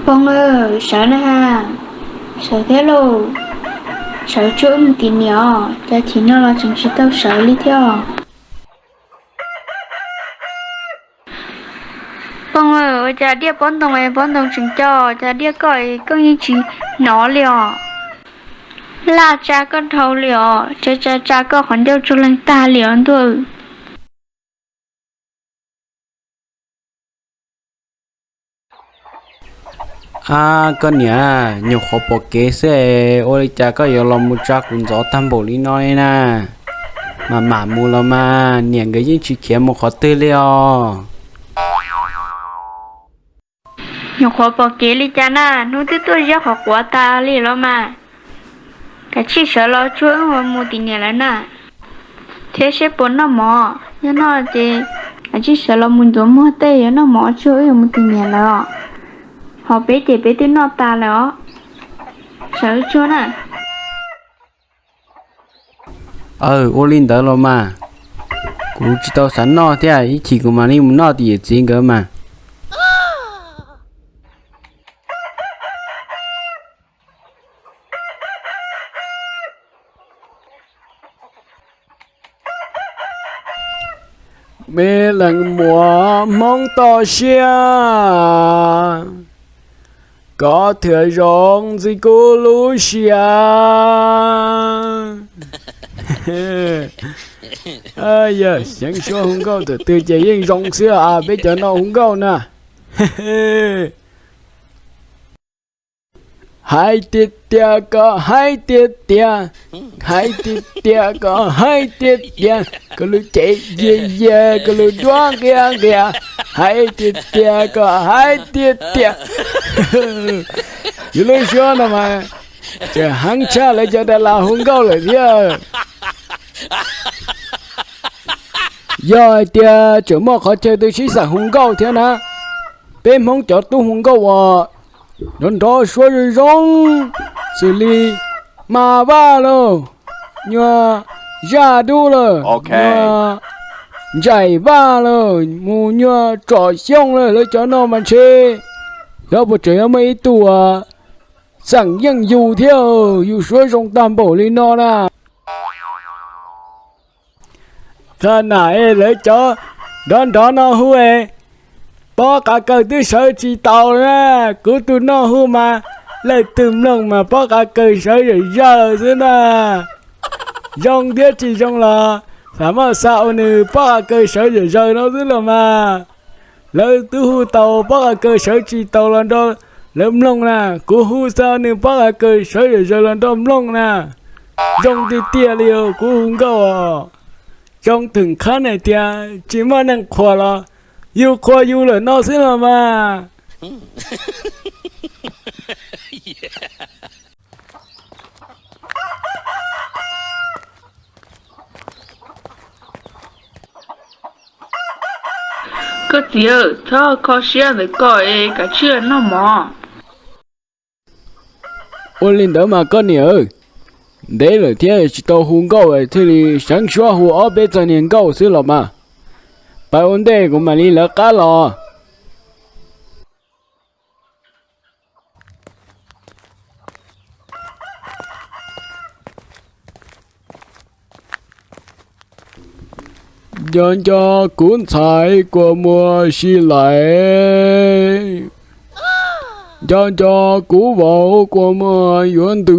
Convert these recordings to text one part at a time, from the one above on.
Poob, sawv na ha, sawv thiab lauj, sawv tsuag wb mus tim niam os, cas chim no los tseem tsis tau sawv li thiab. Poob, ua cas diaj pob ntoo es pob ntoo tseem co, cas diaj koj es koj yeej tsis hnov li os? Laj tsa koj dhau li os, tsa tsa tsa koj qhov ncauj tsuag leej tag li os ntuj. Ab, koj niam, nyuam qhuav pom kev xwb es ua li cas koj yuav los mus tsa kuv ntxov tag npaum li no li na? Mam mam mus los mas, niam nkawd yeej tsis khiav mus qhov twg li os. Nyuam qhuav pom kev li cas na, hnub twb tuaj ziab qhov quav tas li los mas. Kav tsij sawv los tsuag wb yuav mus tim niam lawv na, thiab seb puas noj mov, yog noj ces kav tsij sawv los mus ncuav muag tej yuav noj mov tsuag wb yuav mus tim niam lawv os. Ho peb ces peb twb noj tas lawm os, sawv tsuag na. Aw, ua li ntawd los mas, kuv tsis tau xav noj thiab, ib chim kuv mam li mus noj tim yawm txiv nkawd mas. Me leej muam Hmoob toj siab, koj thiaj zoo ntxiv kuv lub siab. Yog xeev suab hu nkauj thaum twg ces yeej zoo xwb, peb cov no hu nkauj na. Hais tiag tiag kom hais tiag tiag, hais tiag tiag kom hais tiag tiag, koj lub cev yiag yiag, koj lub duab nqia nqia, hais tiag tiag kom hais tiag tiag. Yus lub suab no mas tseem heev tshaj lawv cov das las hu nkauj lawm thiab. Yog hais tias tseem muaj qhov chaw twg sib xeem hu nkauj thiab na, peb Hmoob cov tub hu nkauj uas nrov nrov suab zoo zoo, xws li hma vaj lauj, nyuag zaj dub lawm, nyuag ntsais vaj lawm, mus nyuag tsom xyooj lawm, lawv cov no mas ntshe xyov puas tseem yuav muaj ib tug uas xeem yeej yus thiab, yus suab zoo tag npaum li no na. Qhov nam es lawv cov nrov nrov no hu es pob qav kaws twb sawv tsis taus na, kuv tus noj hu mas leej twg mloog mas pob qav kaws sawv zawm zawg xwb na. Zoo thiab tsis zoo los xav muaj xa ua nws pob qav kaws sawv zawm zawg no xwb los mas. Lawv twb hu tau pob qav kaws sawv tsis taus los nrog lawv mloog na, kuv hu xa nws pob qav kaws sawv zawm zawg los nrog mloog na. Zoo tiag tiag li os, kuv hu nkauj os. Zoo theem qhab hais tias tsis muaj neeg qhuas los yus qhuas yus lawm no xwb los mas. Koj txiv, txhob kho siab ntawm koj es kav tsij noj mov. Ua li ntawd mas koj niam, ntev lawm thiab tsis tau hu nkauj thiaj li seev suab hu ob peb txoj niag nkauj xwb los mas. Pais ua ntej kuv mam li lawv qab los. Nco nco kuv ntxhais kua muag si lais, nco nco kuv vauv kua muag yuav ntws.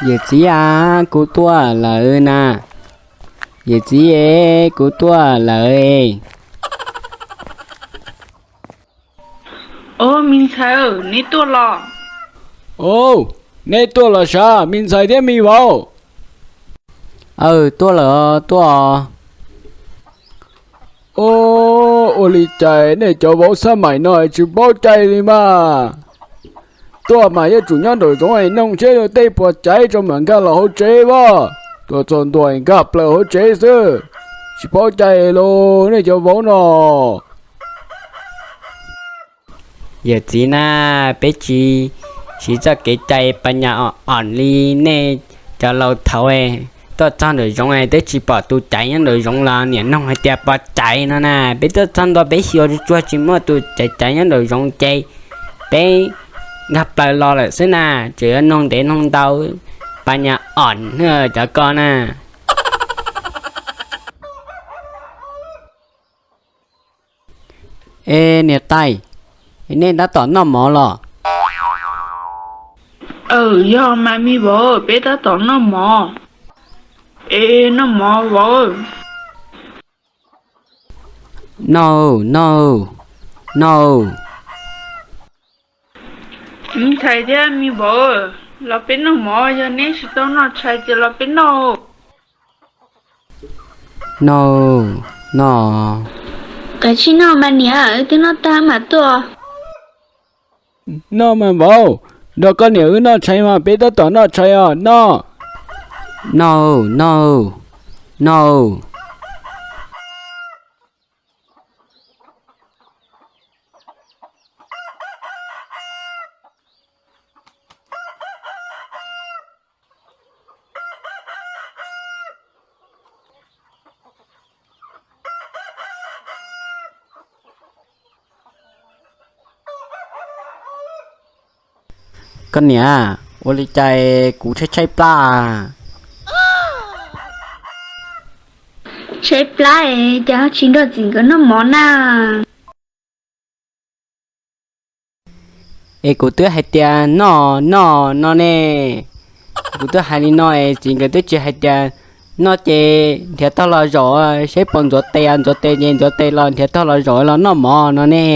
Yawm txiv a, kuv tuaj lawm na. Yawm txiv e, kuv tuaj lawm. Os, me ntxhais, neb tuaj los? Os, neb tuaj los sav, me ntxhais thiab me vauv? Aw, tuaj lawm, tuaj os. Os, Ua li cas nej cov vauv xab maim no tsis paub cai li mas? Tuaj mas yuav tsum nyob nraum zoov es noog seb tej puas caiv tso mam nkag los hauv tsev as. Tuaj txog ntua nkag plaws hauv tsev xwb, tsis paub cai los nej cov vauv no. Yawm txiv na, peb tsis siv txoj kev cai pas nyas os li nej cov laus thaud. Tuaj txog nraum zoov twb tsis pom tus caiv nyob nraum zoov los niam noog hais tias puas caiv no na. Peb tuaj txog ntua peb xyuas tsuag tsuag tsis muaj tus caiv caiv nyob nraum zoov ces peb nkag plaws los lawm xwb na. Tseem yuav noog ntev noog ntau, pas nyas os cov ko na. E niam tais, nej tab tom noj mov los? Yog mas me vauv, peb tab tom noj mov. E noj mov vauv. Noj, noj, noj. Ntshai thiab me vauv, los peb noj mov, yog neb tsis tau noj tshais ces los peb noj. Noj, noj. Kav tsij noj mas niam, wb twb noj tag mam tuaj. Noj mas vauv, nrog koj niam wb noj tshais mas peb tab tom noj tshais os, noj. Noj, noj, noj. Koj niam, ua li cas kuv tshaib tshaib plab? Tshaib plab es cas ho tsis nrog txiv nkawd noj mov na? Es kuv twb hais tias noj noj no ne. Kuv twb hais li no es txiv nkawd twb tsis hais tias noj ces nrhiav tog los zaum saib puas ntxuav tes, ntxuav tes ces ntxuav tes los nrhiav tog los zaum los noj mov no ne.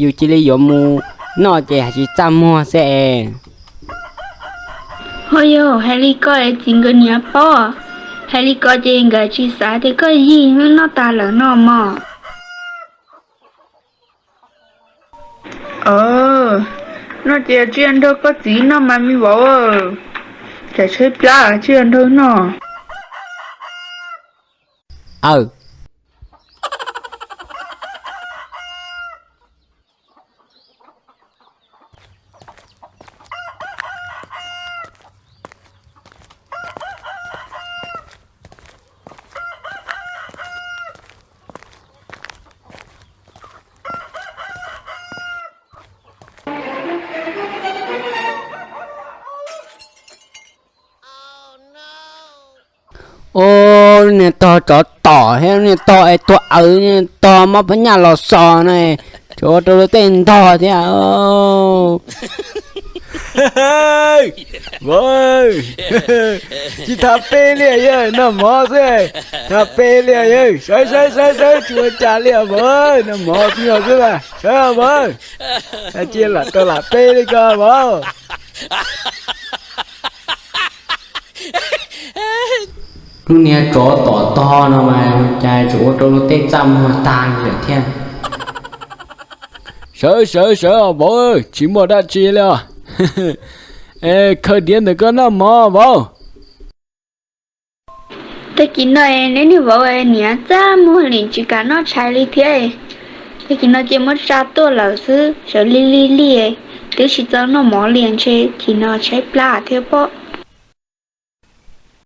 Yus cia li yuav mus noj ces hais tsis txaj muag xwb es. Ho yog hais li ko es txiv nkawd niam paub, hais li ko ces nkawd tsis xav tias koj yig noj tas lawm no mog. Noj ces tsis yog nrog koj txiv noj mas me vauv, tsam tshaib plab tsis yog nrog noj. Aw. Ub, niag tog tsov tom thiab niag tog es tuag awv, niag tog mob phab nyaj los xo na, tsuas ua rau luag tej ntog thiab. Vauv, tsis tham peb li yawg, noj mov xwb, tham peb li yawg, sawv sawv sawv sawv tsis ua cas li vauv, noj mov xwb os xwb mas sawv vauv, cia lam tau lam peb li ko vauv. Lub niag tsov tom tog no mas cas tsuas ua rau luag tej txaj muag tag lawm thiab. Sawv sawv sawv os vauv, tsis muaj dab tsi li os. Es khaws diav ntawm koj noj mov vauv. Tag kis no neb niag vauv niam txaj muag li tsis kam noj tshais li thiab. Tag kis no ces muab tsa tuaj lawm xwb, sawv lig lig lig, twb tsis txaus noj mov li ntshe, tag kis no tshaib plab thiab pob.